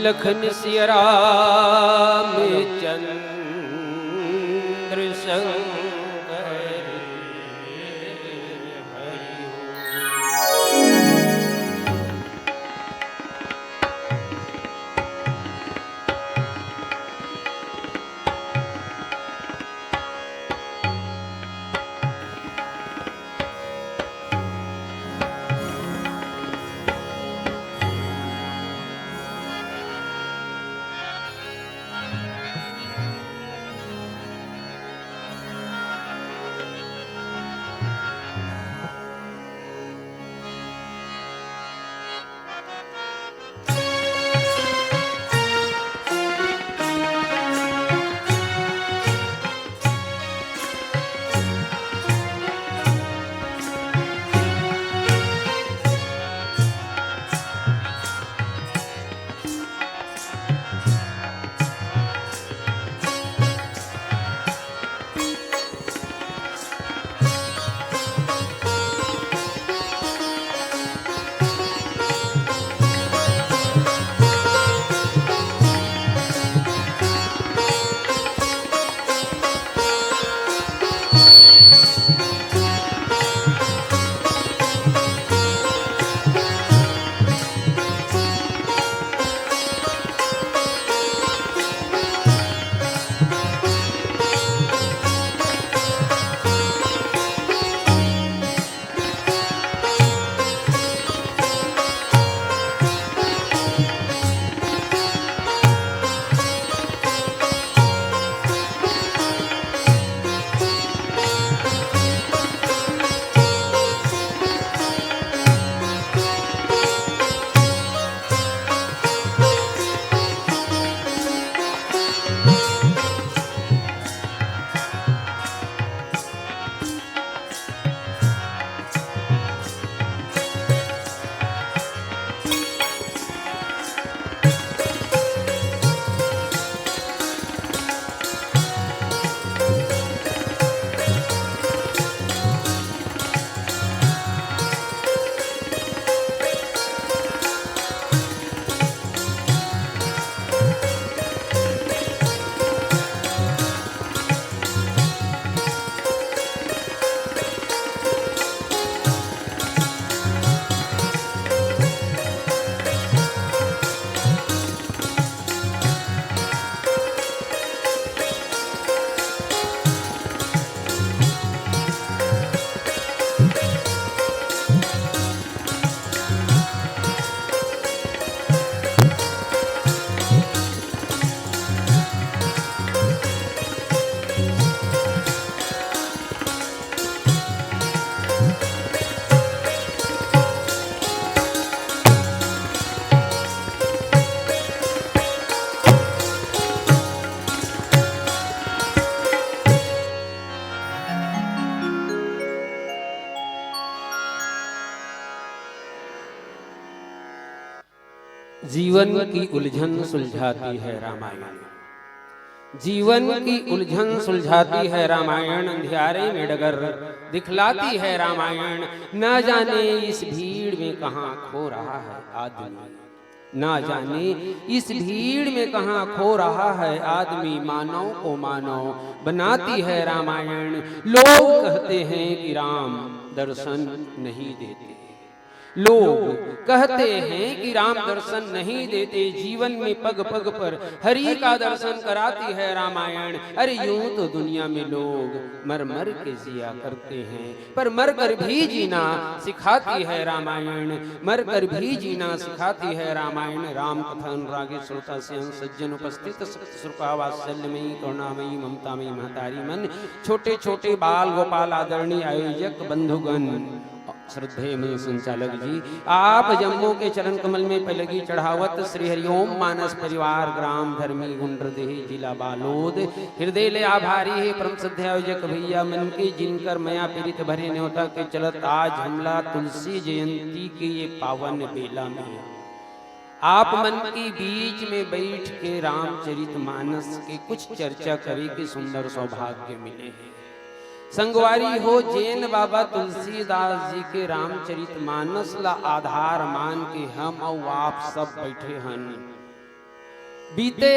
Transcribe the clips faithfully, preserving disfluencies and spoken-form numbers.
लखन सिया राम चंद्र शंकर। जीवन की उलझन सुलझाती है रामायण। जीवन की उलझन सुलझाती है रामायण। अंधियारे में डगर दिखलाती है रामायण। ना जाने इस भीड़ में कहाँ खो रहा है आदमी। ना जाने इस भीड़ में कहाँ खो रहा है आदमी। मानव को मानव बनाती है रामायण। लोग कहते हैं कि राम दर्शन नहीं देते। लोग कहते हैं कि राम दर्शन नहीं देते। जीवन में पग पग पर हरि का दर्शन कराती है रामायण। अरे, यूं तो दुनिया में लोग मर मर के जिया करते हैं, पर मर कर भी जीना सिखाती है रामायण। मर कर भी जीना सिखाती है रामायण। राम कथा अनुरागी श्रोता सियान सज्जन उपस्थित, सत श्रोता वात्सल्यमयी करुणामयी ममतामयी महतारी मन, छोटे छोटे बाल गोपाल, आदरणीय आयोजक बंधुगण, श्रद्धेय मंच संचालक जी, आप जम्मो के चरण कमल में पैलगी चढ़ावत श्री हरिओम मानस परिवार, ग्राम धर्मी गुंडरदेही, जिला बालोद, हृदय ले आभारी हे परम श्रद्धेय आयोजक भैया मन के, जिनकर मया पीरित भरे न्योता के चलत आज हमला तुलसी जयंती के ये पावन बेला में आप मन के बीच में बैठ के रामचरित मानस के कुछ चर्चा करे के सुंदर सौभाग्य मिले हे। संगवारी हो, जेन बाबा तुलसीदास जी के रामचरित मानस ला आधार मान के हम अउ आप सब बइठे हन। बीते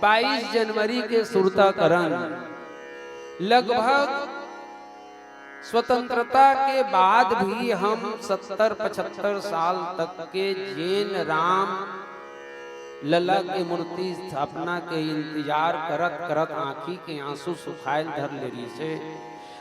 बाईस जनवरी के सुरता करन, लगभग स्वतंत्रता के बाद भी हम सत्तर पचहत्तर साल तक के जेन राम लला के मूर्ति स्थापना के इंतजार करत करत आँखी के आंसू सुखायल धर ले रहिस हे।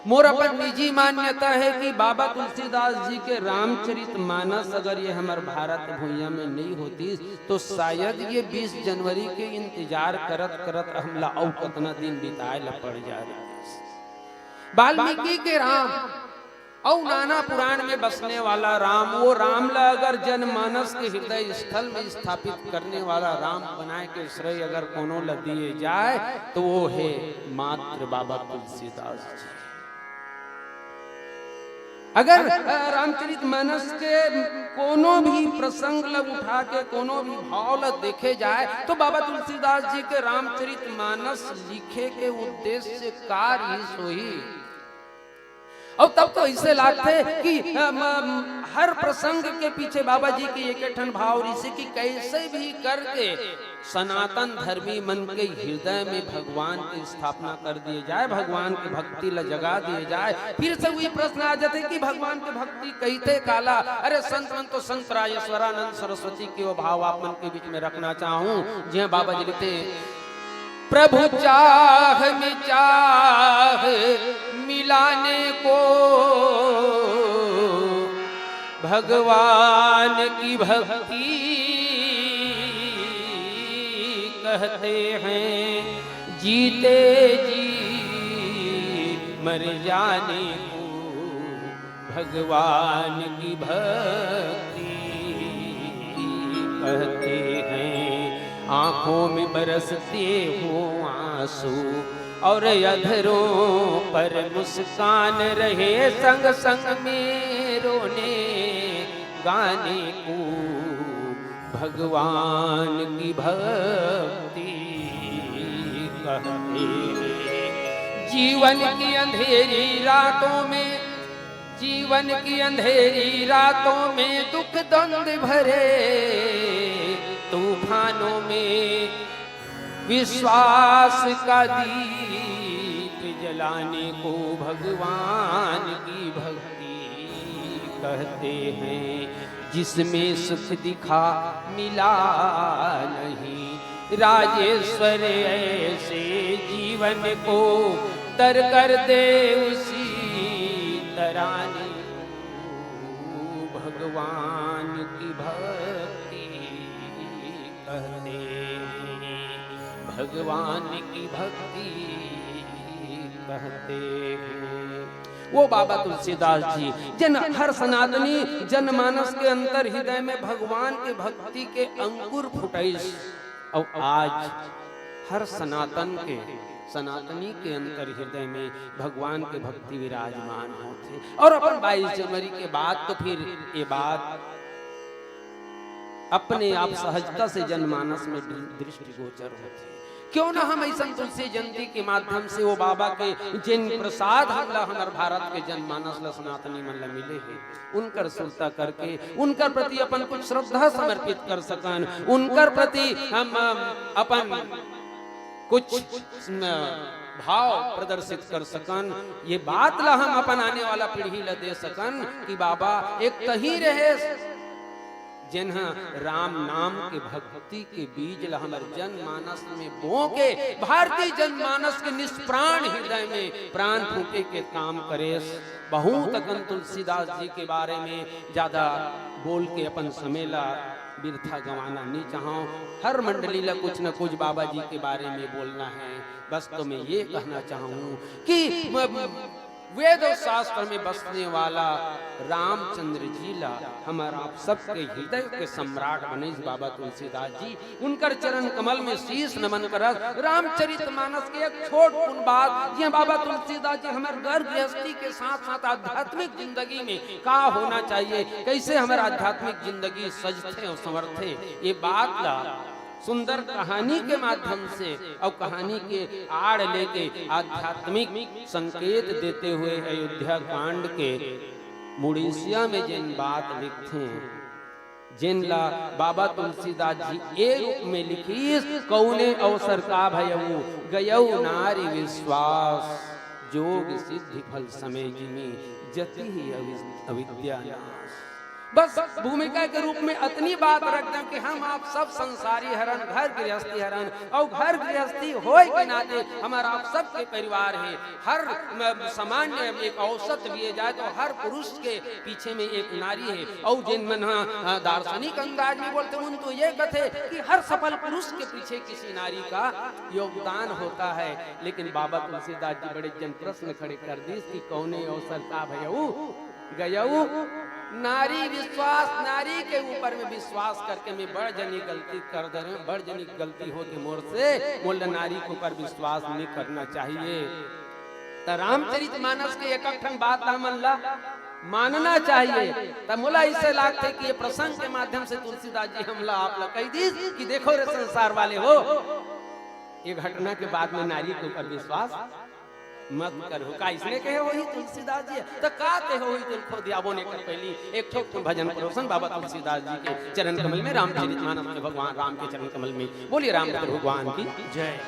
मोर अपन निजी मान्यता हे कि बाबा तुलसीदास जी के रामचरित मानस अगर ये हमर भारत भुइयां में नइ होतिस, तो शायद ये बीस जनवरी के इंतजार करत करत हमला अउ कतना दिन बिताए ला पड़ जा रहिस। वाल्मीकि के राम अउ नाना पुराण में बसने वाला राम, वो राम ला अगर जनमानस के हृदय स्थल में स्थापित करने वाला राम बनाए के श्रेय अगर कोनो ला दिए जाए, तो वो हे मात्र बाबा तुलसीदास जी। अगर, अ, रामचरित मानस के कोनो भी प्रसंग ला उठा के, कोनो भी भाव ला देखे जाए, तो बाबा तुलसीदास जी के रामचरित मानस लिखे के उद्देश्य का रिहिस होही। अउ तब तो अइसे लागथे कि, अ, म-, हर प्रसंग के पीछे बाबा जी के एक ठन भाव रिहिसे कि कइसे भी करके सनातन धर्मी मन के हृदय में भगवान के स्थापना कर दिए जाए, भगवान के भक्ति ला जगा दिए जाए। फिर से वही प्रश्न आ जाथे कि भगवान के भक्ति कहिथे काला? अरे संत मन तो संत राजेश्वरानंद सरस्वती के वो भाव आप मन के बीच में रखना चाहूं, जिहां बाबा जी लिखते हैं, प्रभु चाह में चाह मिलाने को भगवान की भक्ति कहते हैं, जीते जी मर जाने को भगवान की भक्ति कहते हैं। आंखों में बरसते हो आंसू और अधरों पर मुस्कान रहे, संग संग में रोने गाने को भगवान की भक्ति कहते हैं। जीवन की अंधेरी रातों में, जीवन की अंधेरी रातों में दुख द्वंद भरे तूफानों में विश्वास का दीप जलाने को भगवान की भक्ति कहते हैं। जिसमें सुख दिखा मिला नहीं राजेश्वर, ऐसे जीवन को तर कर दे उसी तराने को भगवान की भक्ति कहते हैं, भगवान की भक्ति कहते हैं। वो बाबा तुलसीदास जी, जेन हर सनातनी जनमानस के अंतर हृदय में भगवान के भक्ति के अंकुर फुटाइस, अउ आज हर सनातन के, सनातनी के अंतर हृदय में भगवान के भक्ति विराजमान होथे। अउ अपन बाईस जनवरी के बाद तो फिर ये बात अपने आप सहजता से जनमानस में दृ-, दृष्टिगोचर होथे। क्यों ना हम अइसन तुलसी जयंती के माध्यम से वो बाबा के जेन प्रसाद हमला, हमर भारत के जनमानस ला, सनातनी मन ला मिले हे, उनकर सुरता करके, उनकर प्रति अपन कुछ श्रद्धा समर्पित कर सकन, उनकर प्रति हम, हम अपन कुछ, अ, भाव प्रदर्शित कर सकन। ये बात ला हम अपन आने वाला पीढ़ी ला दे सकन कि बाबा एक तही रहे, जेन ह राम नाम के भक्ति के बीज ला हमर जनमानस में बो के भारतीय जनमानस के निष्प्राण हृदय में प्राण फूंके के काम करेस। बहुत अकन तुलसीदास जी के बारे में ज्यादा बोल के अपन समय ला बिरथा गंवाना नइ चाहंव। हर मंडली ला कुछ न कुछ बाबा जी के बारे में बोलना हे। बस तो मैं ये कहना चाहूँ कि म-, वेद और शास्त्र में बसने वाला रामचंद्र जी ला हमर आप सबके हृदय के सम्राट बनेस बाबा तुलसीदास जी। उनकर चरण कमल में शीश नमन करत रामचरित मानस के एक छोट कुन बात, ये बाबा तुलसीदास जी हमर घर गृहस्थी के साथ साथ आध्यात्मिक जिंदगी में का होना चाहिए, कैसे हमर आध्यात्मिक जिंदगी सजथे और संवरथे, ये बात ला सुंदर कहानी के माध्यम से अउ कहानी के आड़ लेके आध्यात्मिक संकेत देते हुए अयोध्या कांड के मुड़ेसिया में जेन बात लिखथे, जेन ला बाबा तुलसीदास जी ए रूप में लिखिस, "कौने अवसर का भयऊ गयऊ नारी विश्वास, जोग सिद्धि फल समय जिमी जति ही अवि-, अविद्या नाश।" बस भूमिका के रूप में अतनी बात रख दें कि हम आप सब संसारी हरन, घर गृहस्थी हरन, अउ घर गृहस्थी होए के नाते हमर आप सबके परिवार हे। हर म-, सामान्य एक औसत लिए जाए तो हर पुरुष के पीछे में एक नारी हे। अउ जेन मन ह, अ, दार्शनिक अंदाज में बोलथे, उन तो ये कथे कि हर सफल पुरुष के पीछे किसी नारी का योगदान होता है। लेकिन बाबा तुलसीदास जी बड़े जन प्रश्न खड़े कर दिस कि कौने अवसर का भयऊ गयऊ नारी विश्वास, नारी के ऊपर में विश्वास करके मैं बड़ जनी गलती कर दे रहे हूँ, बड़ जनी गलती होथे मोर से, मोला नारी के ऊपर विश्वास नहीं करना चाहिए। त रामचरित मानस के एक एक ठन बात ला हमन ला मानना चाहिए। त मोला ऐसे लागथे कि ये प्रसंग के माध्यम से तुलसीदास जी हमला आप ला कह दिस कि देखो रे संसार वाले हो, ये घटना के बाद में नारी के ऊपर विश्वास मत करहू। का इसने कहे होही तुलसीदास जी? त का कहे होही तेन खोदियाबो ने कर पहली एक ठोक भजन परोसन बाबा तुलसीदास जी के चरण कमल में, रामचरित मानस में भगवान राम के चरण कमल में। बोलिए रामचंद्र भगवान की जय।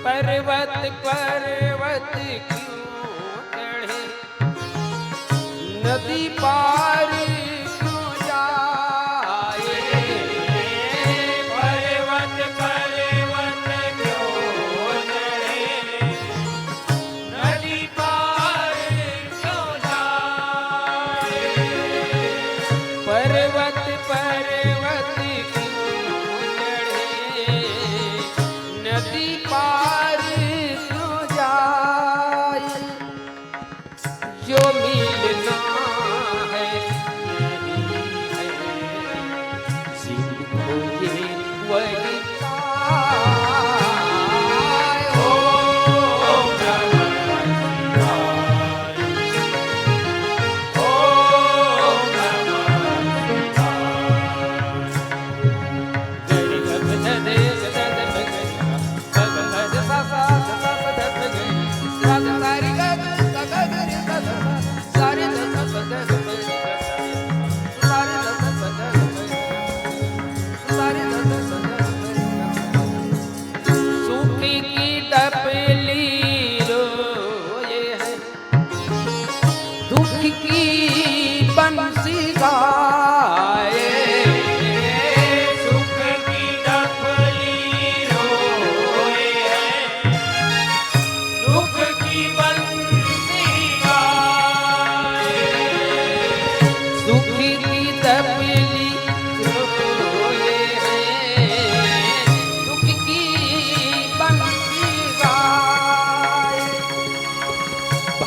पर्वत पर्वत क्यों चढ़े, नदी पार क्यों जाए? पर्वत पर्वत क्यों चढ़े, नदी पार क्यों जाए? पर्वत पर्वत क्यों चढ़े, नदी पार क्यों जाए? जो मिलना है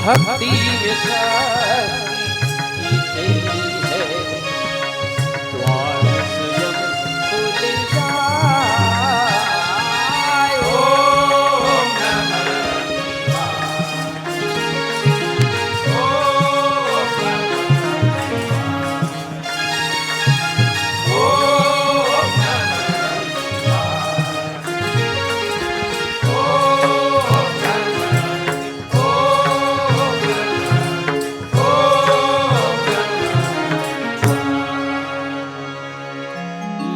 भक्ति में शक्ति इतनी है, द्वार स्वयं खुल जाए। ओम नमः शिवाय। ओम नमः शिवाय। ओम नमः शिवाय। ओम नमः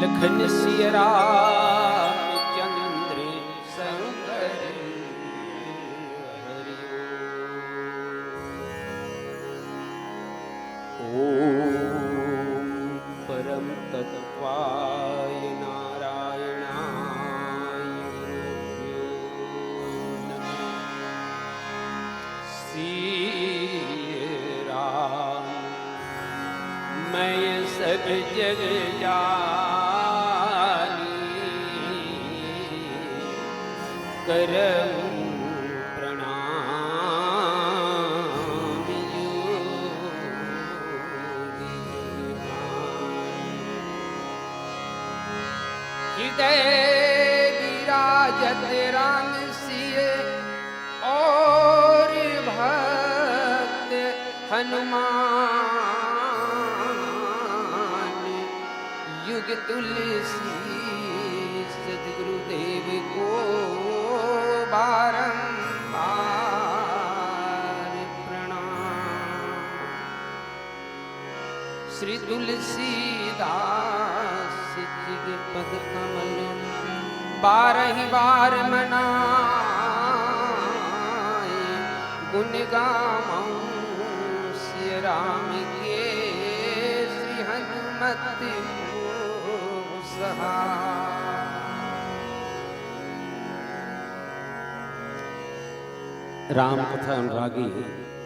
लखन सिया राम चंद्र संग हरि। ओम परम तत्वाय नारायणाय गुरुभ्यो नमः। सिया राम मैं सब जग जानी, करम प्रणाम जोरी। हृदय विराजत राम सिया और भक्त हनुमान, युग तुलसी सदगुरुदेव को बारंबार प्रणाम। श्री तुलसीदास जी के पद कमल बारह बार मनाए, गुण गावउँ सिया राम के, श्री हनुमत को सहाय। राम कथा अनुरागी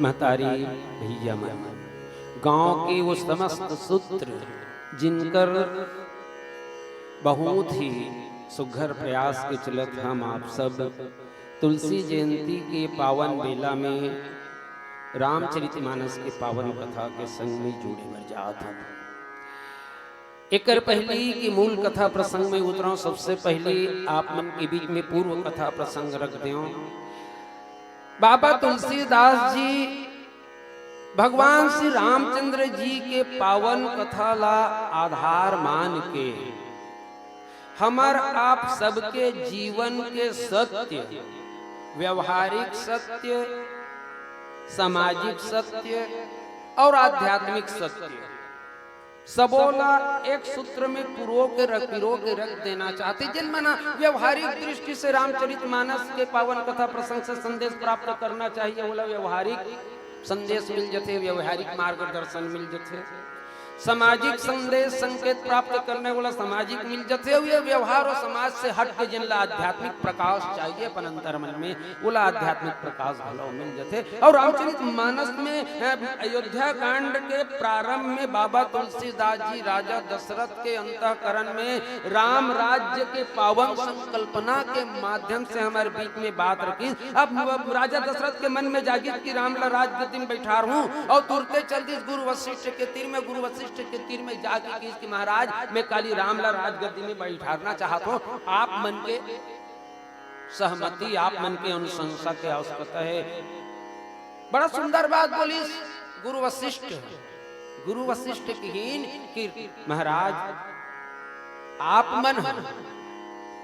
महतारी भैया मन, गांव के वो समस्त सूत्र जिनकर बहुत ही सुघर प्रयास के चलत हम आप सब तुलसी जयंती के पावन बेला में रामचरितमानस के पावन कथा के संग में जोड़े बर जात हन। एकर पहली कि मूल कथा प्रसंग में उतरंव, सबसे पहली आप मन के बीच में पूर्व कथा प्रसंग रख देंव। बाबा तुलसीदास जी भगवान श्री रामचंद्र जी के पावन कथा ला आधार मान के हमर आप सबके जीवन के सत्य, व्यवहारिक सत्य, सामाजिक सत्य और आध्यात्मिक सत्य, सबो ला एक सूत्र में पुरो के रख, पिरो के रख देना चाहथे। जेन मन व्यवहारिक दृष्टि से रामचरित मानस के पावन कथा प्रसंग से संदेश प्राप्त करना चाहिए, ओला व्यवहारिक संदेश मिल जथे, व्यवहारिक मार्गदर्शन मिल जथे। सामाजिक संदेश संकेत प्राप्त करने वाला सामाजिक मिल जथे, अउ ये व्यवहार और समाज से हट के जिन ला आध्यात्मिक प्रकाश चाहिए अपन अंतर मन में, ओला आध्यात्मिक प्रकाश घलो मिल जथे। और रामचरित मानस में, अ, अयोध्या कांड के प्रारंभ में बाबा तुलसीदास जी राजा दशरथ के अंतःकरण में राम राज्य के पावन संकल्पना के माध्यम से हमारे बीच में बात रखिस। अब राजा दशरथ के मन में जागिस कि राम ला राजगद्दी में बैठारहूं, और तुरते चल दिस गुरु वशिष्ठ के तीर में। गुरु वशिष्ठ के तीर में जाके किहिस कि महाराज, मैं काली राम ला राजगद्दी में बैठारना चाहत हंव, आप मन के सहमति, आप मन के अनुशंसा के आवश्यकता हे। बड़ा सुंदर बात बोलिस गुरु वशिष्ठ। गुरु वशिष्ठ किहिन कि महाराज, आप मन ह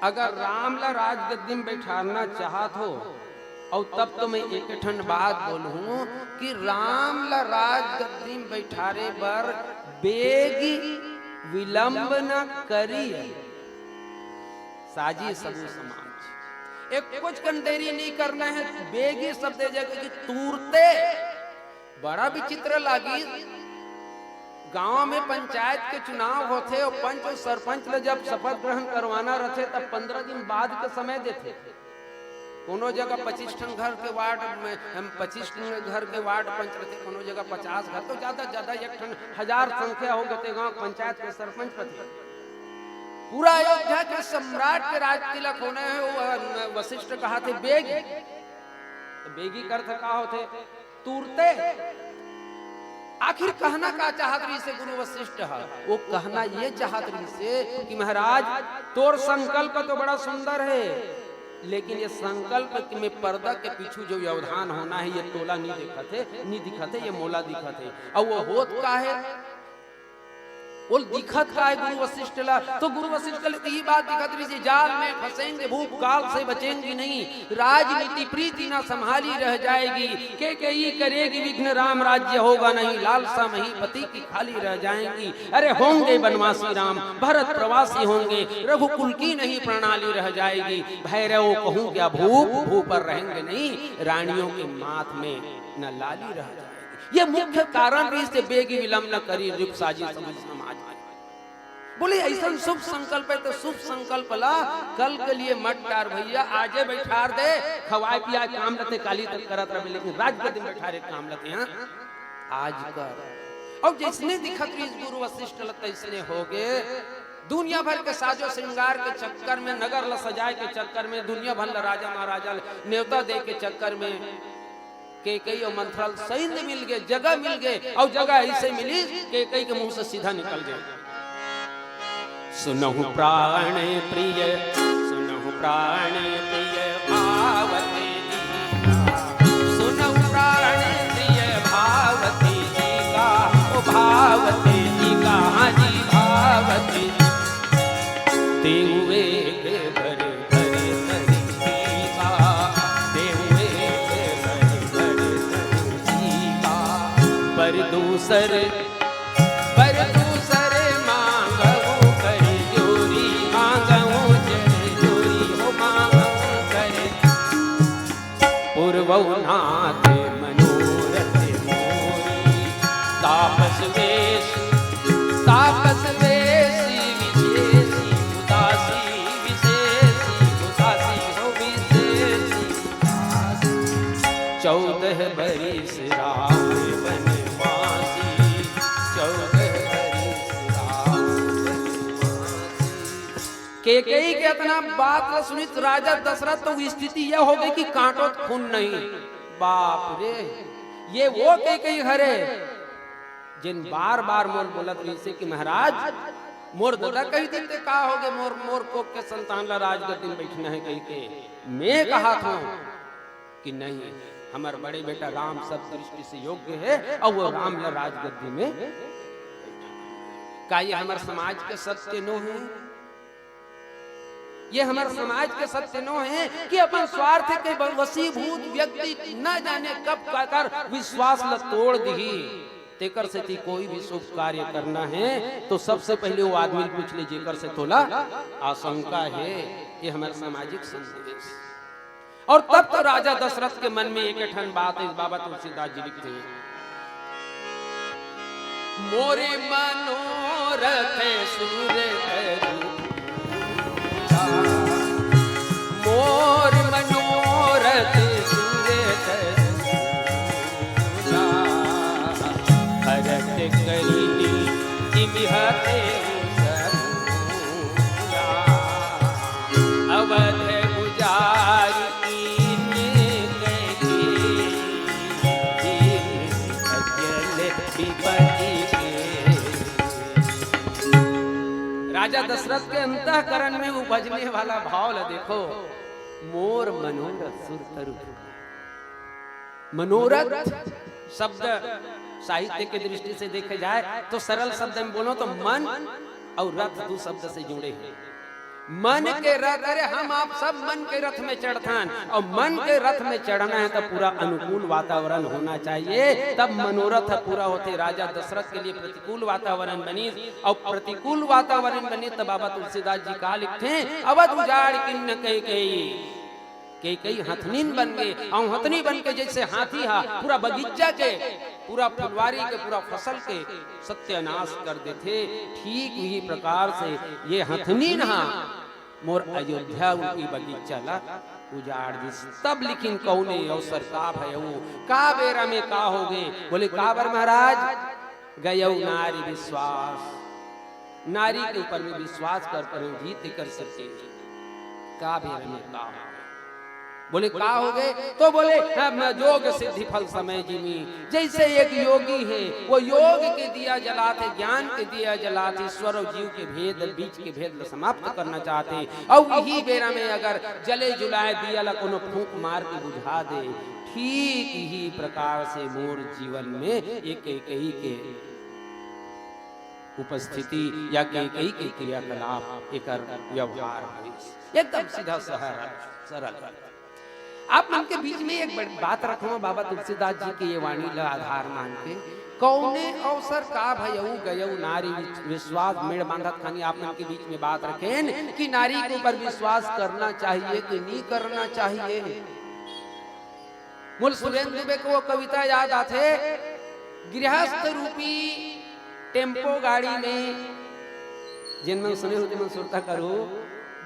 अगर राम ला राजगद्दी में बैठारना चाहत हो, अउ तब तो मैं एक ठन बात बोलहूं कि राम ला राजगद्दी में बैठारे बर बेग विलंब न करिए। साजी सबो समाज, एक कुछ कन देरी नहीं करना है, बेगी सब दे जाके कि तुरते। बड़ा विचित्र लागिस, गांव में पंचायत के चुनाव होथे और पंच और सरपंच ले जब शपथ ग्रहण करवाना रहथे, तब पंद्रह दिन बाद के समय देथे। कोनो जगह पच्चीस ठन घर के वार्ड में, हम पच्चीस ठन घर के वार्ड पंच रहथे, कोनो जगह पचास घर, तो ज्यादा ज्यादा एक ठन हजार संख्या हो गते गांव पंचायत के सरपंच रहथे। पूरा अयोध्या के सम्राट के राज तिलक होना है, वो, अ, वशिष्ठ कहाथे बेगी। तो बेगी का अर्थ का होथे? तुरते आखिर कहना का चाहत रहिसे गुरु वशिष्ठ ह? वो कहना ये चाहत रहिसे कि महाराज, तोर संकल्प तो बड़ा सुंदर हे, लेकिन ये संकल्प में पर्दा के पीछू जो व्यवधान होना हे, ये तोला नी दिखत हे, नी दिखत हे, ये मोला दिखत हे। अउ वो होत का हे? बोल, दिखत का हे गुरु वशिष्ठ ला? तो गुरु वशिष्ठ ला तो ये बात दिखत रहिसे, जाल में फंसेंगे, भूप काल से बचेंगे नहीं, राजनीति प्रीति ना संभाली रह जाएगी। कैकेयी करेगी विघ्न, राम राज्य होगा नहीं, लालसा महीपति की खाली रह जाएंगी। अरे होंगे बनवासी राम, भरत प्रवासी होंगे, रघुकुल की नहीं प्रणाली रह जाएगी। भैरव कहूँ क्या भूप, भूप पर रहेंगे नहीं, रानियों के माथ में न लाली रह जाएगी। ये मुख्य कारण रहिसे, बेगी विलंब न करी, रिप साजी समझ समाज में। बोले, अइसन शुभ संकल्प हे, तो शुभ संकल्प ला कल के लिए मत टार भैया, आजे बैठार दे, खवाए पियाए काम ल तें काली तक करत रहे, लेकिन राजगद्दी में बैठारे काम ल तें, हाँ, आज कर। अउ जइसने दिखत रहिस गुरु वशिष्ठ ला, तइसने होगे। दुनिया भर के साजो श्रृंगार के चक्कर में, नगर ला सजाए के चक्कर में, दुनिया भर ला राजा महाराजा ला नेवता दे के चक्कर में, केकई अउ मंथरा ल सइन्य मिल गे, जगह मिल गे, अउ जगह अइसे मिलिस, केकई के मुंह से सीधा निकल गे। सुनहु प्राण प्रिय, सुनहु प्राण प्रिय भावती जी का। सुनहु प्राण प्रिय भावती जी का, ओ भावती जी का, हाँ जी भावती। देउ एक बर धर धर जी का, देउ एक बर धर धर जी का। पर दूसर, पर दूसर मांगहु कर जोरी, मांगहु कर जोरी, हो मांगहु कर। पुरवहु नाथ मनोरथ मोरी, तापस वेश, तापस वेश विशेष उदासी, विशेष उदासी, हो विशेष उदासी। चौदह बरिस राम बनवासी, चौदह बरिस राम बनवासी। केकई के अतना बात ल सुनिस राजा दशरथ, तो स्थिति यह होगे कि कांटोत खून नहीं। बाप रे, ये वो केकई हरे, जेन बार बार मोर बोलत रहिसे कि महाराज, मोर ददा कहि दिस ते का होगे, मोर, मोर कोख के संतान ला राजगद्दी में बैठना हे कहिके। मैं कहत हंव कि नहीं, हमर बड़े बेटा राम सब दृष्टि से योग्य हे, अउ वो राम ला राजगद्दी में। का ये हमर समाज के सत्य नो हे? ये हमर समाज के सत्य नो हे कि अपन स्वार्थ के ब-, वशीभूत व्यक्ति न जाने कब काकर विश्वास ल तोड़ दिही। तेकर सेती कोई भी शुभ कार्य करना हे, तो सबसे पहले वो आदमी ल पूछ ले, जेकर से तोला आशंका हे। ये हमर सामाजिक संदेश। अउ तब तो राजा दशरथ के मन में एक ठन बात हे, बाबा तुलसीदास जी लिखथे, मोर मनोरथ सुर करू पूरा, मोर मनोरथ सुर करू पूरा, हरख करिनी जिमिहते समूरा। अवध उजारि कीन्ह कैकेयी, भजल विपति के। राजा दशरथ के अंतःकरण में उपजने वाला भाव ला देखो, मोर मनोरथ सुर तरु। मनोरथ शब्द साहित्य के दृष्टि से देखे जाए तो सरल शब्द में बोलो तो मन अउ रथ दू शब्द से जुड़े हे। मन के रथ, अरे हम आप सब मन के रथ में चढ़थन, अउ मन के रथ में चढ़ना हे त पूरा अनुकूल वातावरण होना चाहिए, तब मनोरथ पूरा होथे। राजा दशरथ के लिए प्रतिकूल वातावरण बनिस, अउ प्रतिकूल वातावरण बनिस त बाबा तुलसीदास जी का लिखथे, अवध उजाड़ कीन्ह कैकेयी। कैकेयी हथनीन बन गे, अउ हथनी बन के जइसे हाथी हा पूरा बगीचा के, पूरा फुलवारी के, पूरा फसल के सत्यानाश कर देथे, ठीक उही प्रकार से ये हथनीन हा मोर अयोध्या के बगीचा ला उजाड़ दिस। तब लेकिन कउने अवसर, का भयउ, का बेरा में का होगे? बोले, काबर महाराज? गयउ नारी विश्वास, नारी के ऊपर में विश्वास कर परेंव जी, तेकर सेती का बेरा में का होगे? बोले, "का हो गए?" तो बोले, "हम योग सिद्धि फल समय जिमी।" जैसे एक योगी है, वो योग के दिया जलाथे, ज्ञान के दिया जलाथे, ईश्वर और जीव के भेद, बीच के भेद ल समाप्त करना चाहथे। और यही बेरा में अगर जले जुलाए दिया ला कोनो फूंक मार के बुझा दे, ठीक ही प्रकार से मोर जीवन में ये कैकेयी के उपस्थिति या कैकेयी के क्रियाकलाप, एकर व्यवहार होइस। एकदम सीधा सहर-, सरल। आप मन के बीच में एक बड़-, बात रखूं, बाबा तुलसीदास जी के ये वाणी ला आधार मान के, कौने अवसर का भयऊ गयऊ नारी विच-, विश्वास मेड़ बांधत खानी आप मन के बीच में बात रखेन कि नारी के ऊपर विश्वास करना चाहिए कि नहीं करना चाहिए। मोला सुरेंद्र दुबे के वो कविता याद आथे, गृहस्थ रूपी टेम्पो गाड़ी में, जेन मन सुने हो, तेमन सुरता करो,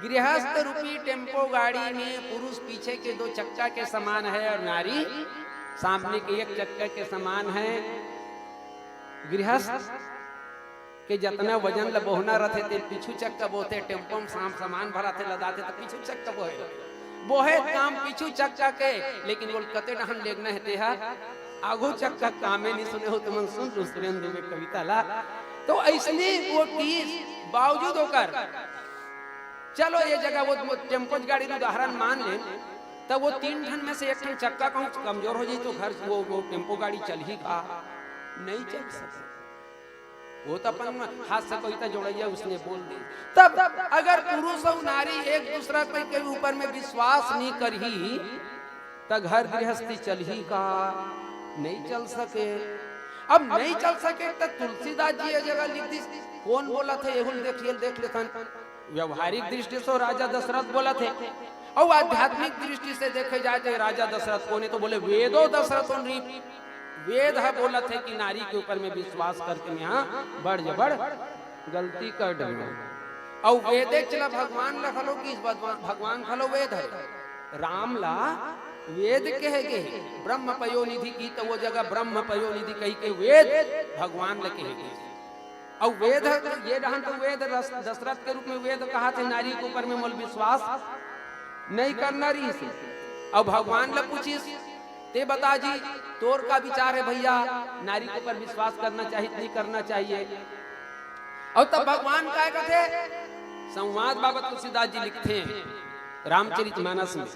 गृहस्थ रूपी टेम्पो गाड़ी में पुरुष पीछे के दो चक्का के समान है और नारी सामने के एक चक्का के समान है। गृहस्थ के जतना वजन ल बोहना रथे, ते पीछू चक्का बोहथे, टेम्पो म साम-, सामान भराथे, लदाथे, त पीछू चक्का बोहे। बोहे काम पीछू चक्का के, लेकिन बोल कते डहन लेगना हे तेहा, आगू चक्का कामे नहीं सुने हो, तुमन सुन लो सुरेंद्र दुबे कविता ला। तो ऐसने वो टीस बावजूद होकर, चलो ये जगह वो, वो टेम्पो गाड़ी के उदाहरण मान ले, तब वो तीन ठन में से एक ठन चक्का कहूँ कमजोर हो जाई, तो घर वो, वो टेम्पो गाड़ी चलही का? नहीं चल सकती। वो तो अपन हाथ से कोई तो जोड़ैया उसने बोल दे। तब अगर पुरुष और नारी एक दूसरा के, के ऊपर में विश्वास नहीं करही, त घर गृहस्थी चलही का? नहीं चल सके। अब नहीं चल सके त तुलसीदास जी ये जगह लिख दिस। कौन बोलथे? एहू ल देख, ये ल देख लेथन। व्यवहारिक दृष्टि से राजा दशरथ बोलथे, और आध्यात्मिक दृष्टि से देखे जाए तो राजा दशरथ कोन हे, तो बोले, "वेदो दशरथो नृप।" वेद ह बोलत हे कि नारी के ऊपर में विश्वास करके मैं हा बड़ जबर गलती कर डरे। अउ वेदे चला भगवान ला घलो कि भगवान, भगवान घलो वेद हे। राम ला वेद कहे गे, ब्रह्म पयोनिधि की, तो वो जगह ब्रह्म पयोनिधि कही के वेद भगवान ला कहे गे। अउ वेद ह, ये डहन तो वेद रस-, दशरथ के रूप में वेद कहाथे, नारी के ऊपर में मोला विश्वास नहीं करना रहिस। अउ भगवान ला पूछिस, "ते बता जी, तोर का विचार हे भैया, नारी के ऊपर विश्वास करना चाहिए, नहीं करना चाहिए?" अउ तब भगवान काय कथे, संवाद बाबा तुलसीदास जी लिखथे रामचरित मानस में,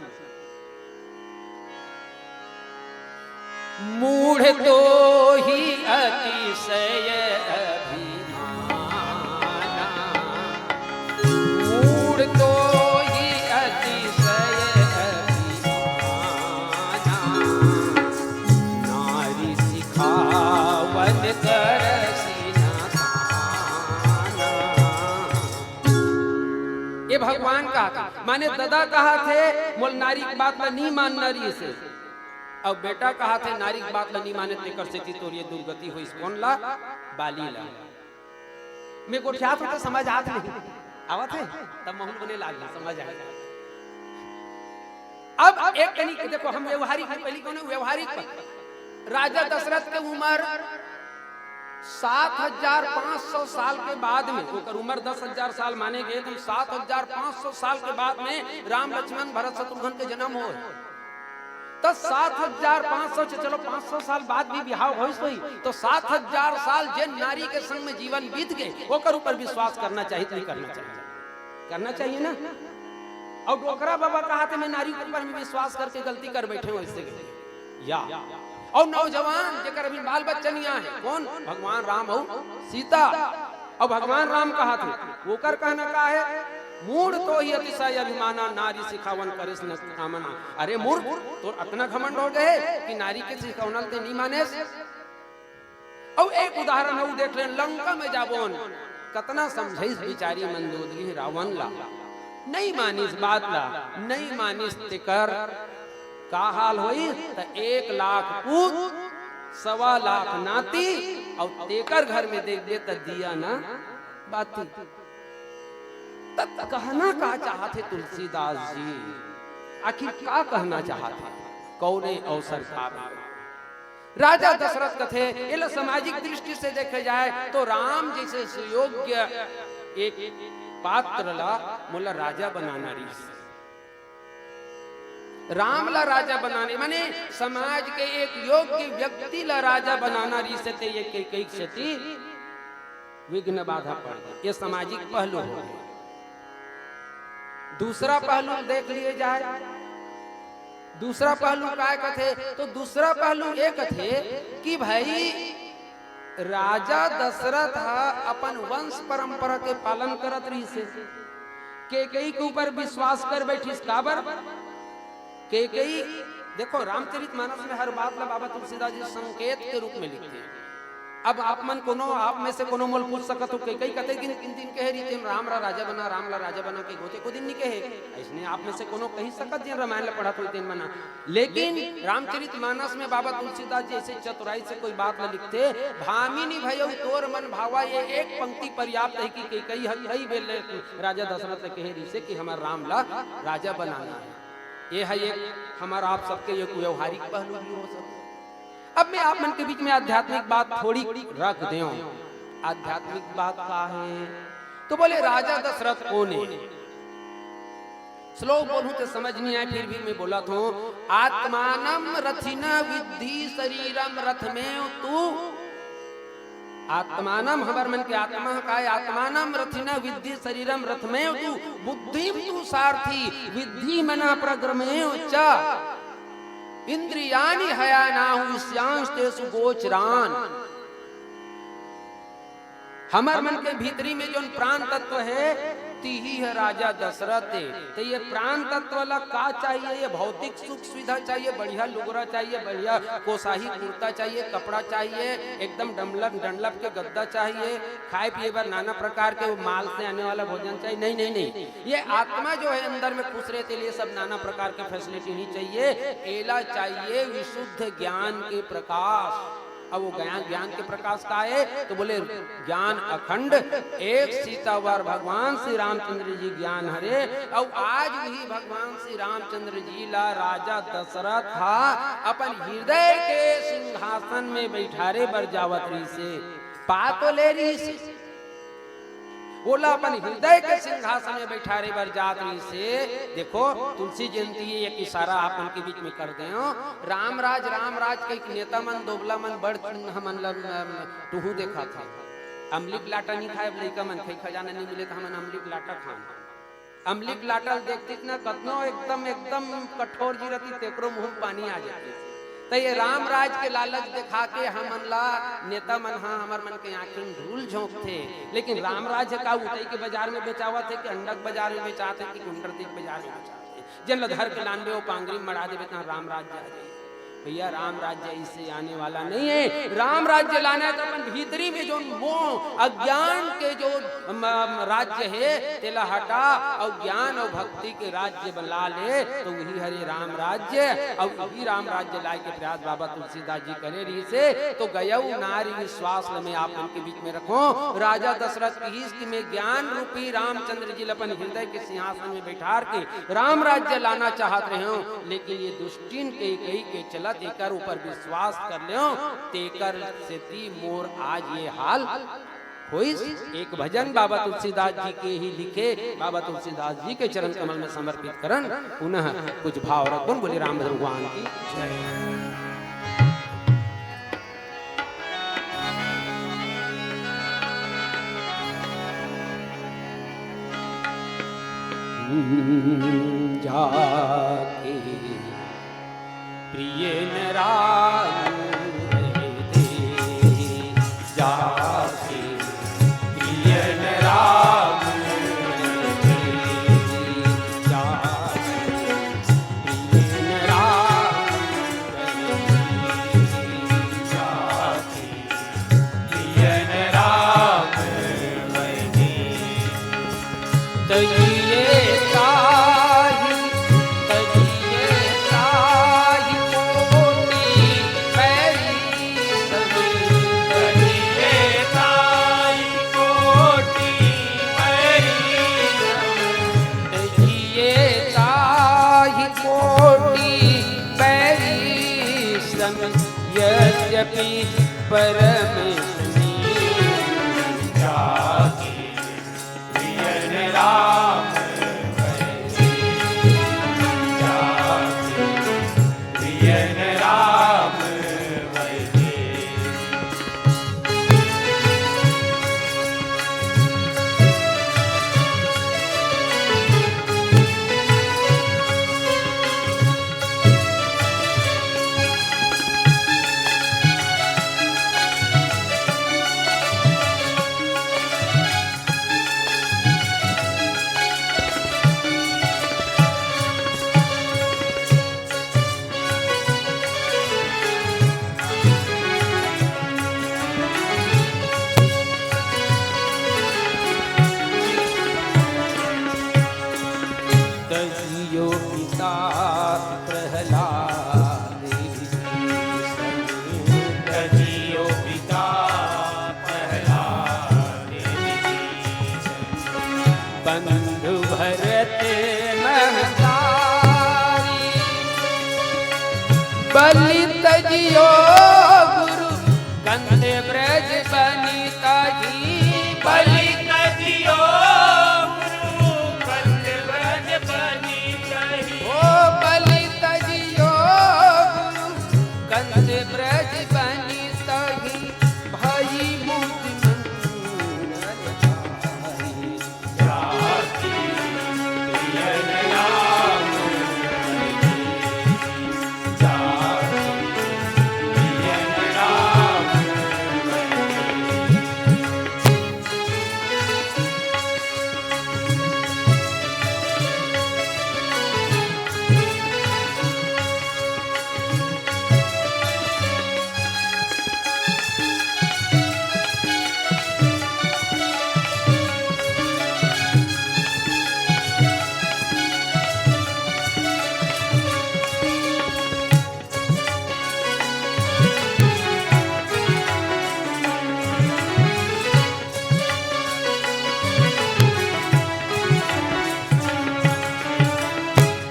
मूढ़ तो ही अतिशय अभिमाना, मूढ़ तो ही अतिशय अभिमाना, नारी सिखावन करसि न काना। ये भगवान कहाथे, माने ददा कहाथे, मोला नारी के बात ला नहीं मानना रहिस। अब बेटा कहाथे, नारी के बात ला नहीं माने, तेकर सेती तोर ये दुर्गति होइस। कोन ला? बाली ला। मैं गोठियात हूँ तो समझ आत नहीं। आवत हे? तब महूँ ल बने लागही, समझ आए। अब एक कनी देखो, हम व्यवहारिक में पहली कौन है? व्यवहारिक पर। राजा दशरथ के उम्र सात हजार पाँच सौ साल के बाद में, ओकर उम्र दस हजार साल माने गे, तो सात हजार पाँच सौ साल के बाद में राम, लक्ष्मण, भरत, शत्रुघ्न के जन्म होय। तो सात हजार पाँच सौ से, चलो, पाँच सौ साल बाद भी बिहाव होइस होही, तो सात हजार साल जे नारी के संग में जीवन बीत गए, ओकर ऊपर विश्वास करना चाहिए, नहीं करना चाहिए? करना चाहिए ना। अउ डोकरा बाबा कहाथे, मैं नारी के ऊपर में विश्वास करके गलती कर बैठे हूँ, ऐसे करके। या अउ नौजवान जेकर अभी बाल बच्चा नहीं आए, कौन? भगवान राम अउ सीता। अउ भगवान राम कहाथे, ओकर कहना का हे? मूढ़ तो ही अतिशय अभिमाना, नारी सिखावन करेस न कामना। अरे मूर्ख, तोर अतना घमंड हो गए कि नारी के सिखौना ल ते नहीं मानेस? अउ एक उदाहरण अउ देख लेन, लंका में जाबोन, कतना समझाइस बिचारी मंदोदरी रावण ला, नहीं मानिस बात ला, नहीं मानिस। तेकर का हाल होइस? त एक लाख पूत, सवा लाख नाती, अउ तेकर घर में देखबे त दिया ना बाती। त कहना का चाहथे तुलसीदास जी? आखिर का कहना चाहथे? कौने अवसर का में? राजा दशरथ कथे, एला सामाजिक दृष्टि से देखे जाए तो राम जैसे सुयोग्य एक पात्र ला मोला राजा बनाना रहिस। राम ला राजा बनाने, माने समाज के एक योग्य व्यक्ति ला राजा बनाना रहिस हे, ते ये कैकई के सेती विघ्न बाधा पड़ गे। ये सामाजिक पहलू हो गे। दूसरा पहलू देख लिए जाए, दूसरा पहलू काय कथे, तो दूसरा पहलू ये कथे कि भाई, राजा दशरथ ह अपन वंश परंपरा के पालन करत रहिस हे। कैकई के ऊपर विश्वास कर बैठिस, काबर? कैकई, देखो, रामचरित मानस में हर बात ला बाबा तुलसीदास जी संकेत के रूप में लिखथे। अब आप मन कोनो, आप में से कोनो मोल पूछ सकत हो, कैकई कते किन, किन दिन कहे रहिथे, "राम ला राजा बना, राम ला राजा बना," के गोते को दिन नहीं कहे। अइसने आप में से कोनो कही सकत, जेन रामायण ला पढ़त होही तेन बना। लेकिन रामचरित मानस में बाबा तुलसीदास जी ऐसे चतुराई से कोई बात ला लिखथे, "भामिनी भयउ तोर मन भावा," ये एक पंक्ति पर्याप्त हे कि कैकई ह कई बेर ले राजा दशरथ से कहे रहिसे कि हमर राम ला राजा बनाना हे। ये है एक हमर आप सबके एक व्यवहारिक पहलू भी हो सकता। अब मैं आप मन के बीच में आध्यात्मिक बात थोड़ी रख देव। आध्यात्मिक बात का है? तो बोले, राजा दशरथ कोन हे? श्लोक बोलूं तो समझ नहीं आए, फिर भी मैं बोलत हूं, "आत्मानम रथिन विद्धि शरीरम रथमेव तु।" आत्मानम, हमर मन के आत्मा का हे? "आत्मानम रथिन विद्धि शरीरम रथमेव तु, बुद्धिम तु सारथि विद्धि मन प्रक्रमेव च। इंद्रियाणि हयानाहु विषयांस्तेषु गोचरान।" हमर मन के भीतरी में जोन प्राण तत्व हे, तिही ह राजा दशरथ हे। तो ये प्राण तत्व ला का चाहिए? ये भौतिक सुख सुविधा चाहिए, बढ़िया लुगरा चाहिए, बढ़िया कोसाही कुर्ता चाहिए, कपड़ा चाहिए, एकदम डंडलप, डंडलप के गद्दा चाहिए, खाए पिए बर नाना प्रकार के वो माल से आने वाला भोजन चाहिए? नहीं, नहीं, नहीं। ये आत्मा जो है अंदर में खुश रहे, तेला ये सब नाना प्रकार के facility नहीं चाहिए। एला चाहिए विशुद्ध ज्ञान के प्रकाश। अब वो ज्ञान, ज्ञान के प्रकाश का हे? तो बोले, ज्ञान अखंड एक सीतावर भगवान श्री रामचंद्र जी ज्ञान हरे। अउ आज वही भगवान श्री रामचंद्र जी ला राजा दशरथ हा अपन हृदय के सिंहासन में बैठारे बर जावत रहिसे, पा तो ले रहिसे, ओला अपन हृदय के सिंहासन में बैठारे बर जात रहिसे। देखो, तुलसी जयंती एक इशारा आप मन के बीच में कर देव। राम राज, राम राज कहिके नेता मन, दोगला मन, बड़ हमन ला, अम, टुहू देखाथे। अमली के लाटा नहीं खाए, अब लइका मन खाई, खजाना नहीं मिले तो हमन अमली के लाटा खान। अमली के लाटा ल देखतिस ना, कतनो एकदम, एकदम कठोर जी रहतिस, तेकरो मुंह में पानी आ जातिस। त ये राम राज के लालच देखा के हमन ला नेता मन हा, हमर मन के आंखी में धूल झोंकथे। लेकिन राम राज का उतई के बाजार में बेचावत हे कि अंडा के बाजार में बेचात हे कि गुंडरदेही के बाजार में बेचात हे? जेन ल धर के लानबे, वो पांगरी में मड़ा देबे, तहाँ राम राज्य आ जाही। भैया, राम राज्य इससे आने वाला नहीं है। राम राज्य लाना है तो अपन भीतरी में जो मोह, अज्ञान के जो, म, म, राज्य है, तेला हटा अउ ज्ञान अउ भक्ति के राज्य बना ले, तो वही हरे राम राज्य। अउ वही राम राज्य लाए के प्रयास बाबा तुलसीदास जी करे रहिसे। तो गयउ नारी विश्वास ल मैं आप मन के बीच में रखों। राजा दशरथ कहिस कि मैं ज्ञान रूपी रामचंद्र जी ल अपन हृदय के सिंहासन में बैठार के राम राज्य लाना चाहत रहेंव, लेकिन ये दुष्टिन कैकई के चलत एकर ऊपर विश्वास कर लेंव, तेकर सेती मोर आज ये हाल होइस। एक भजन बाबा तुलसीदास जी के ही लिखे, बाबा तुलसीदास जी के चरण कमल में समर्पित करन। पुनः कुछ भाव रखबोन, बोले रामभद्र भगवान की जय। जाके प्रिय न राम रहते, जाके प्रिय न राम रहते, जाके प्रिय न राम रहते, जाके प्रिय न राम रहते। तजिए ताहि, तजिए ताहि कोटि पैरी सम। तजिए ताहि कोटि पैरी सम। तजिए ताहि कोटि पैरी सम। यद्यपि परम स्नेही जाके प्रिय न राम रहते, जाके तजियो पिता प्रहलाद विभीषण। तजियो पिता प्रहलाद विभीषण। बंधु भरत महतारी। बलि तजियो गुरु कंद ब्रज बनि तही। बलि तजियो गुरु कंद ब्रज बनि तही। ओ बलि तजियो गुरु कंद ब्रज बनि तही। भई मुनि मंगल गाई।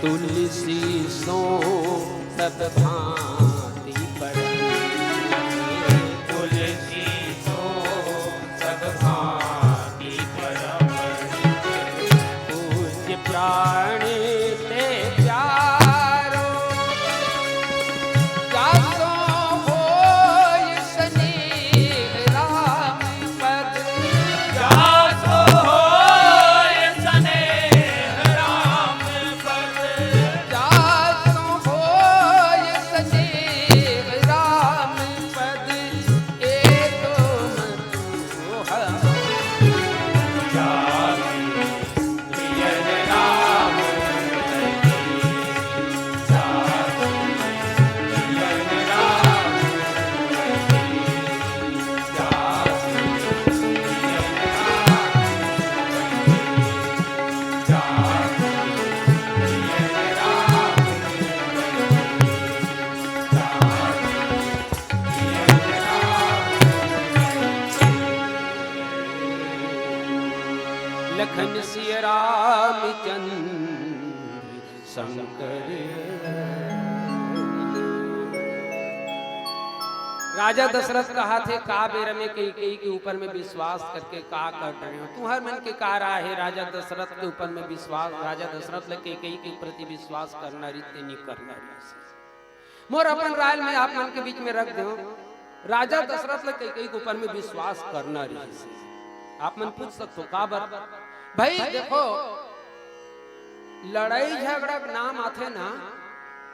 तुलसी सो सब भांति परम। तुलसी सो सब भांति परम। पूज्य प्राण ते प्यारो। जासो होय स्नेह राम पद। जासो होय स्नेह राम पद। जासो होय स्नेह राम पद। ए तो मधुर लखन सिय रामचंद्र शंकर। राजा दशरथ कहाथे, का बेरा में कैकेयी के ऊपर में विश्वास करके का कर डरे हो? तुंहर मन के का राय हे राजा दशरथ के ऊपर में विश्वास, राजा दशरथ ले कैकेयी के प्रति विश्वास करना रहिस ते नी करना रहिस? मोर अपन राय ल मैं आप मन के बीच में रख देंव। राजा दशरथ ल कैकेयी के ऊपर में विश्वास करना रहिस। आप मन पूछ सकथो, काबर? भाई देखो, लड़ाई झगड़ा के नाम आथे ना,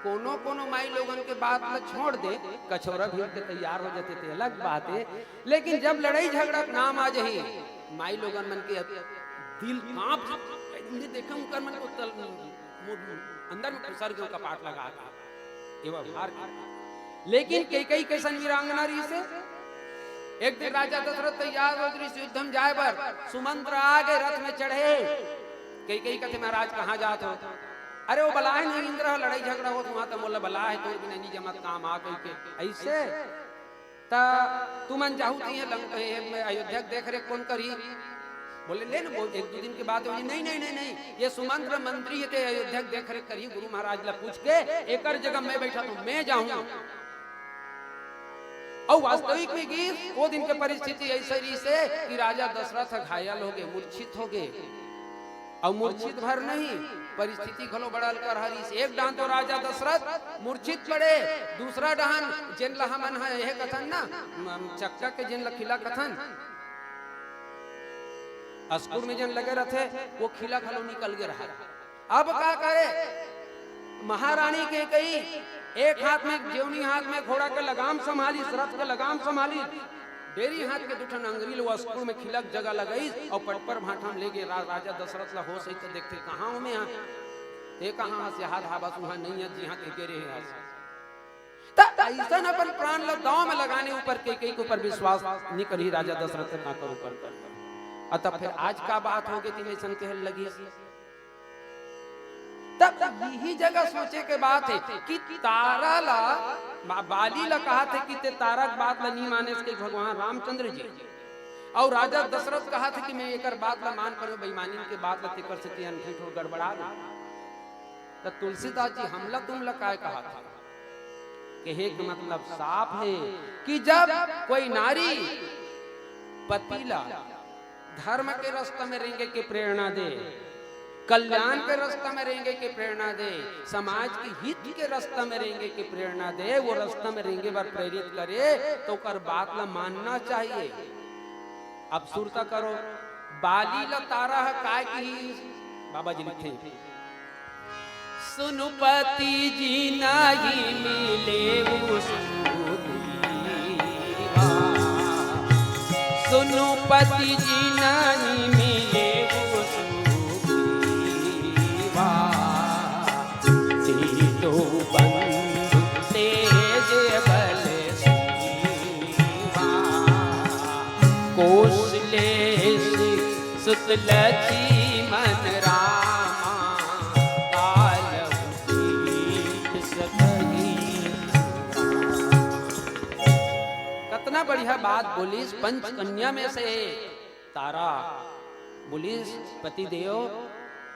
कोनो कोनो माई लोगन के बात ल छोड़ दे, कछोरा भीड़ के तैयार हो जाथे, ते अलग बात हे। लेकिन जब लड़ाई झगड़ा के नाम आ जाही, माई लोगन मन के दिल कांप जाथे। "अरे, देखे उनकर मन को तल, मोर अंदर में खुसर गयो कपाट लगा के।" ये व्यवहार के। लेकिन कैकेयी कैसन वीरांगना रहिस हे? एक दिन राजा दशरथ तैयार होत रहिस युद्ध में जाए बर, सुमंत्र आ गे रथ में चढ़े। कैकेयी कथे, "महाराज, कहाँ जात हो?" "अरे, वो बलाए नहीं इंद्र ह, लड़ाई झगड़ा होत, उहाँ त मोला बलाए हे, तोर बिना नी जमत काम आ," कहिके। "अइसे? त तुमन जाहू त ये लंक-, ये अयोध्या के देख रेख कोन करही?" बोले, "ले ना, बोल, एक दू दिन के बात होही।" "नहीं, नहीं, नहीं, नहीं, ये सुमंत्र मंत्री हे, ते अयोध्या के देख रेख करही, गुरु महाराज ला पूछ के, एकर जगह मैं बैठा तो मैं जाहूं।" अउ वास्तविक में गिस, वो दिन के परिस्थिति अइसे रहिस हे कि राजा दशरथ घायल हो गे, मूर्छित हो गे। अउ मूर्छित भर नहीं, परिस्थिति घलो बड़ा अलकर हरिस। एक डहन तो राजा दशरथ मूर्छित पड़े, दूसरा डहन जेन ला हमन ह एहे कथन ना, म-, चक्का के जेन ला खिला कथन, अस्कुर में जेन लगे रथे, वो खिला घलो निकल गे रहा। अब का करे? महारानी कैकई एक हाथ में, जेवनी हाथ में घोड़ा के लगाम संभालिस, रथ के लगाम संभालिस, डेरी हाथ के दू ठन अंगरी ल वो अस्कुर में खिला के जगह लगाइस अउ पटपर भांठा म लेगे रा-, राजा दशरथ ला। होस हे त देखथे, कहाँ हो मैं हा? ते कहाँ हस? एहा धाबस, उहाँ नइ हस, जिहाँ ते गे रेहे हस। त अइसन अपन प्राण ल दांव में लगाने ऊपर कैकई के ऊपर विश्वास नइ करही राजा दशरथ के, काकर ऊपर कर। अ तब फिर आज का बात होगे तेन अइसन कहे लगिस। तब इही जगह सोचे के बात हे कि तारा ला, बा-, बाली ला कहत हे कि ते तारा के बात ला नइ मानेस के भगवान रामचंद्र जी, अउ राजा दशरथ कहत हे कि मैं एकर बात ला मान परेंव, बेईमानिन के बात ला, तेकर सेती अनफिट हो गड़बड़ा गे। त तुलसीदास जी हमला तुमला काय कहत हे? कहे के मतलब साफ हे कि जब कोई नारी पति ला धर्म के रास्ता में रेंगे के प्रेरणा दे, कल्याण के रास्ता में रेंगे के प्रेरणा दे, समाज के हित के रास्ता में रेंगे के प्रेरणा दे, वो रास्ता में रेंगे बर प्रेरित करे, त ओकर बात ला मानना चाहिए। अब सुरता करो, बाली ल तारा ह काय किहिस? बाबा जी लिखे, सुनु पति जी नाही मिलेउ सुग्रीवा। सुनु पति जी नाही मिलेउ सुग्रीवा। सीतो बंधु तेज बल सीवा। कोसलेस सुत लक्ष्मण रामा, कालहु जीत सकहि। कतना बढ़िया बात बोलिस, पंच कन्या में से तारा बोलिस, पतिदेव,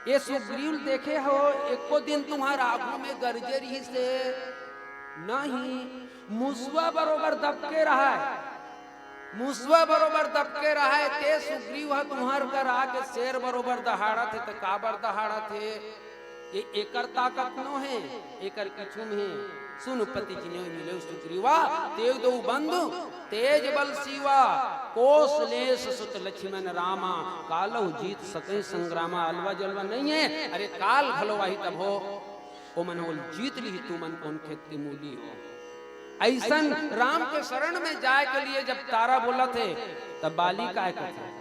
ये सुग्रीव देखे हो, एको दिन तुम्हार आगू में गरजे रहिस हे नहीं, मुसवा बरोबर दबके रहय, मुसवा बरोबर दबके रहय, ते सुग्रीव ह तुम्हर कर आके शेर बरोबर दहाड़त हे, त काबर दहाड़त हे? ये एकर ताकत नो हे, एकर किछु में हे। सुनु पति जिनेउ मिलेउ सुग्रीवा, तेउ दोउ बंधु तेज बल सीवा। कोसलेस सुत लक्ष्मण रामा, कालहु जीत सकहि संग्रामा। अलवा जलवा नइ हे, अरे काल घलो आही तभो ओमन ओला जीत लिही, तुमन कोन खेत के मूली हो। अइसन राम के शरण में जाय के लिए जब तारा बोलत हे, तब बाली काय कथे?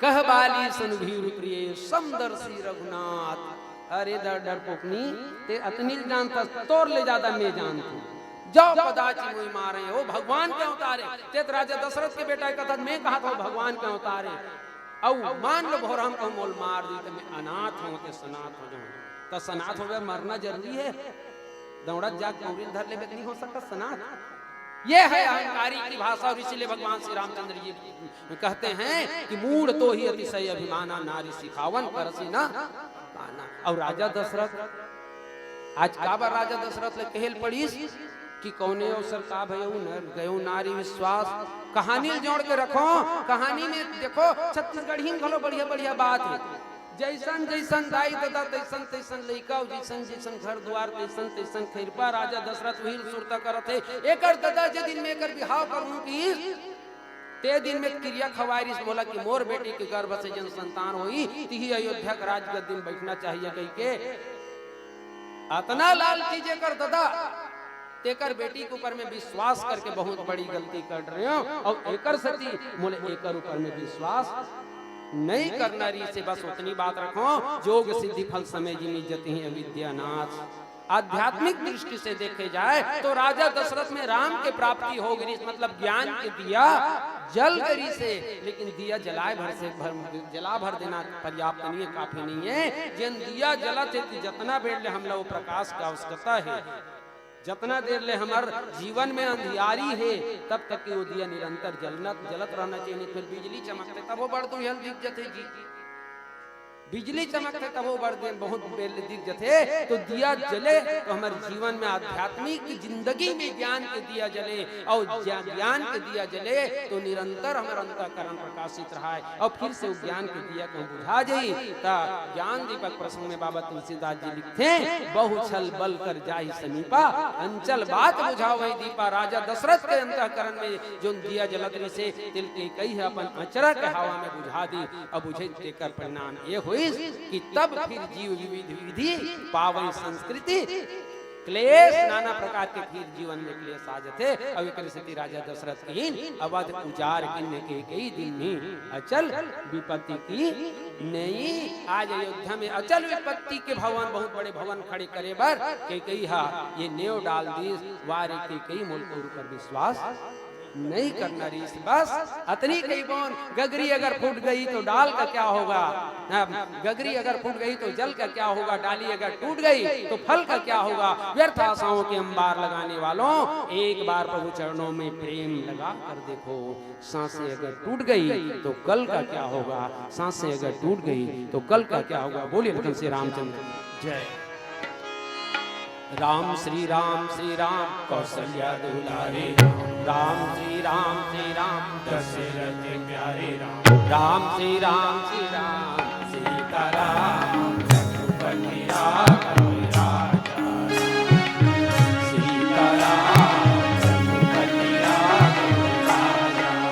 कह बाली सुन भीरु प्रिय समदर्शी रघुनाथ। अरे डर, डरपोकनी, ते अतनी ल जानथस, तोर ले जादा मैं जानथंव। जौ पदाची मोहि मारहिं, ओ भगवान के अवतार हे। ते त राजा दशरथ के बेटा हे, कथस मैं कहत हंव भगवान के अवतार हे। अउ मान लो भोरहा म कहूं मोला मार दिही, त मैं अनाथ हों के सनाथ हो जाहूं। त सनाथ होबे, मरना जरूरी हे? दौड़त जाके पौरी ल धर लेबे त नइ हो सकत सनाथ। ये है अहंकारी की भाषा। और इसीलिए भगवान श्री रामचंद्र जी कहते हैं कि मूढ़ तोहि अतिशय अभिमाना, नारी सिखावन करसि न काना। अउ राजा दशरथ, आज काबर राजा दशरथ ल कहे ल पड़िस कि कौने अवसर का भयउ न गयउ नारी विश्वास। कहानी ल जोड़ के रखो, कहानी में देखो, छत्तीसगढ़ी में घलो बढ़िया बढ़िया बात हे। जइसन जइसन दाई ददा तइसन तइसन लइका, अउ जइसन जइसन घर दुवार तइसन तइसन खइरपा। राजा दशरथ उही ल सुरता करत हे। एकर ददा जे दिन में एकर बिहाव करहूं किहिस, ते दिन में किरिया खवाय रिहिस मोला कि मोर बेटी के गर्भ से जेन संतान होही, तिही अयोध्या के राजगद्दी में बइठना चाहिए कहिके। अतना लालची जेकर ददा, तेकर बेटी के ऊपर में विश्वास करके बहुत बड़ी गलती कर रहे हों, अउ एकर सेती मोला एकर ऊपर में विश्वास नइ करना रिहिसे। बस ओतनी बात रखो, जोग सिद्धि फल समय जिमि जतिहीं अविद्या नाश। आध्यात्मिक दृष्टि से देखे जाए तो राजा दशरथ में राम के प्राप्ति हो गे रिहिस, मतलब ज्ञान के दिया जल गे रिहिसे, लेकिन दिया जलाय भर से भर, जला भर देना पर्याप्त नइ हे, काफी नइ हे। जेन दिया जलत हे, त जतना बेर ले हमला वो प्रकाश के आवश्यकता हे। जतना देर ले हमर जीवन में अंधियारी हे, तब तक के वो दिया निरंतर जलना, जलत रहना चाहिए, नइ त फिर बिजली चमकथे, तब वो बड़ दुरिहा ल दिख जथे जी। बिजली चमकथे तभो बर दिन बहुत बेर ले दिख जथे, तो दिया जले तो हमर जीवन में आध्यात्मिक जिंदगी में ज्ञान के दिया जले, अउ ज्ञान के दिया जले तो निरंतर हमर अंतःकरण प्रकाशित रहय, अउ फिर से वो ज्ञान के दिया कहूँ बुझा जाई। त ज्ञान दीपक प्रसंग में बाबा तुलसीदास जी लिखथे, बहु छल बल कर जाहि समीपा, अंचल बात बुझावै दीपा। राजा दशरथ के अंतःकरण में जोन दिया जलत रिसे, तेल कैकई ह अपन अचरा के हवा में बुझा दी। अब बुझे तेकर परिणाम ये होइस कि तब फिर जीव विविध विधि पावै संस्कृति। क्लेश नाना प्रकार के फिर जीवन में क्लेश आ जथे। अब एक सेती राजा दशरथ किन अवध उजार किन कैकई दीन्ही अचल विपत्ति कीन्ही। आज अयोध्या में अचल विपत्ति के भवन, बहुत बड़े भवन खड़े करे बर कैकई हा ये नेव डाल दीस। वारे कैकई, मोला तोर ऊपर विश्वास नहीं करना रिस। बस अतनी कही बोन, गगरी अगर फूट गई तो डाल का क्या होगा? हाँ, गगरी अगर फूट गई तो जल का क्या होगा? डाली अगर टूट गई तो फल का क्या होगा? व्यर्थ आशाओं के अंबार लगाने वालों, एक बार प्रभु चरणों में प्रेम लगा कर देखो। सांसें अगर टूट गई तो कल का क्या होगा? सांसें अगर टूट गई तो कल का क्या होगा? बोलिए लखन से रामचंद्र जय। राम श्री राम श्री राम कौशल्या दुलारी राम, राम श्री राम श्री राम दशरथ प्यारे राम, राम श्री राम श्री राम सीताराम रघुपति राघव राजा राम, सीताराम रघुपति राघव राजा राम।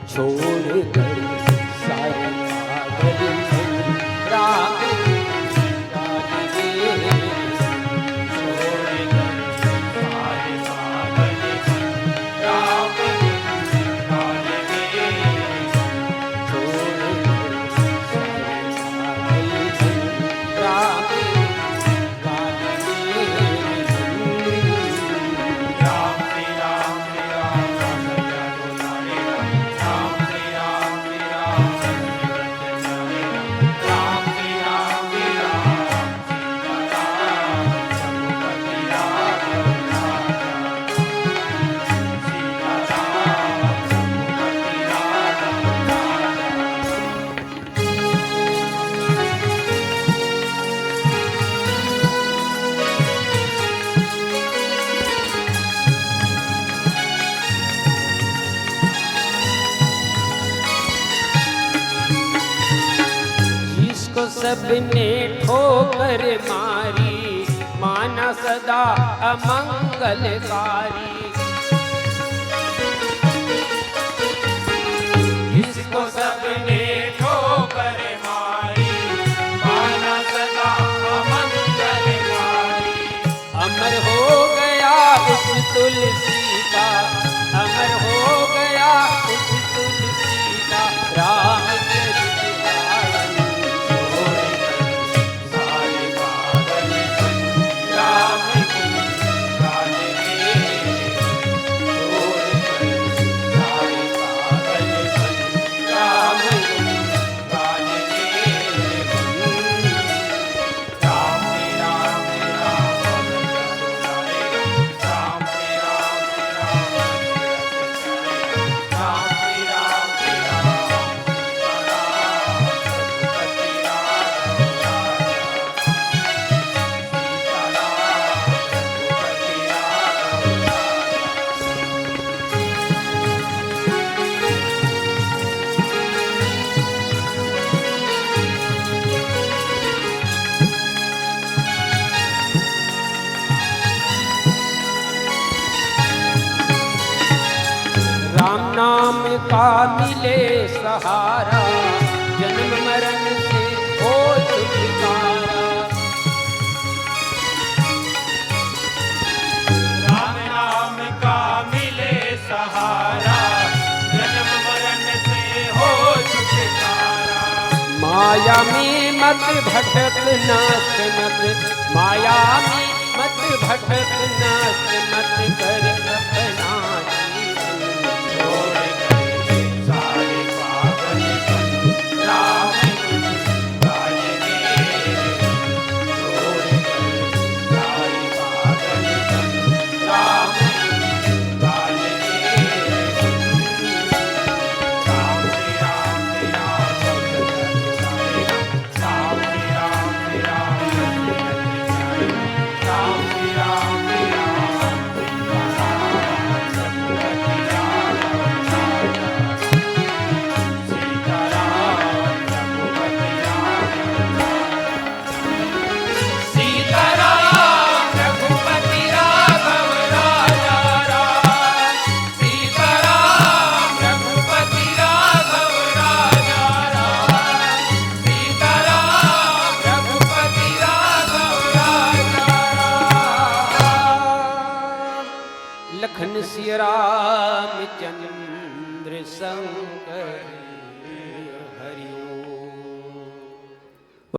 छोड़कर सारे पागल राम के छोड़कर सारे पागल राम के छोड़कर सारे पागल राम के जिसको सबने ठोकर मारी, माना सदा अमंगलकारी। जिसको सबने ठोकर मारी, माना सदा अमंगलकारी। अमर हो गया उस तुलसी का, अमर हो गया उस तुलसी का रामचरित गायन। राम नाम का मिले सहारा, जन्म मरण से हो छुटकारा। राम नाम का मिले सहारा, जन्म मरण से हो छुटकारा। माया में मत भटक नाथ मत, माया में मत भटक नाथ मत कर अपना जीवन। छोड़ कर सारे पागलपन, राम सिया रामचंद्र शंकर।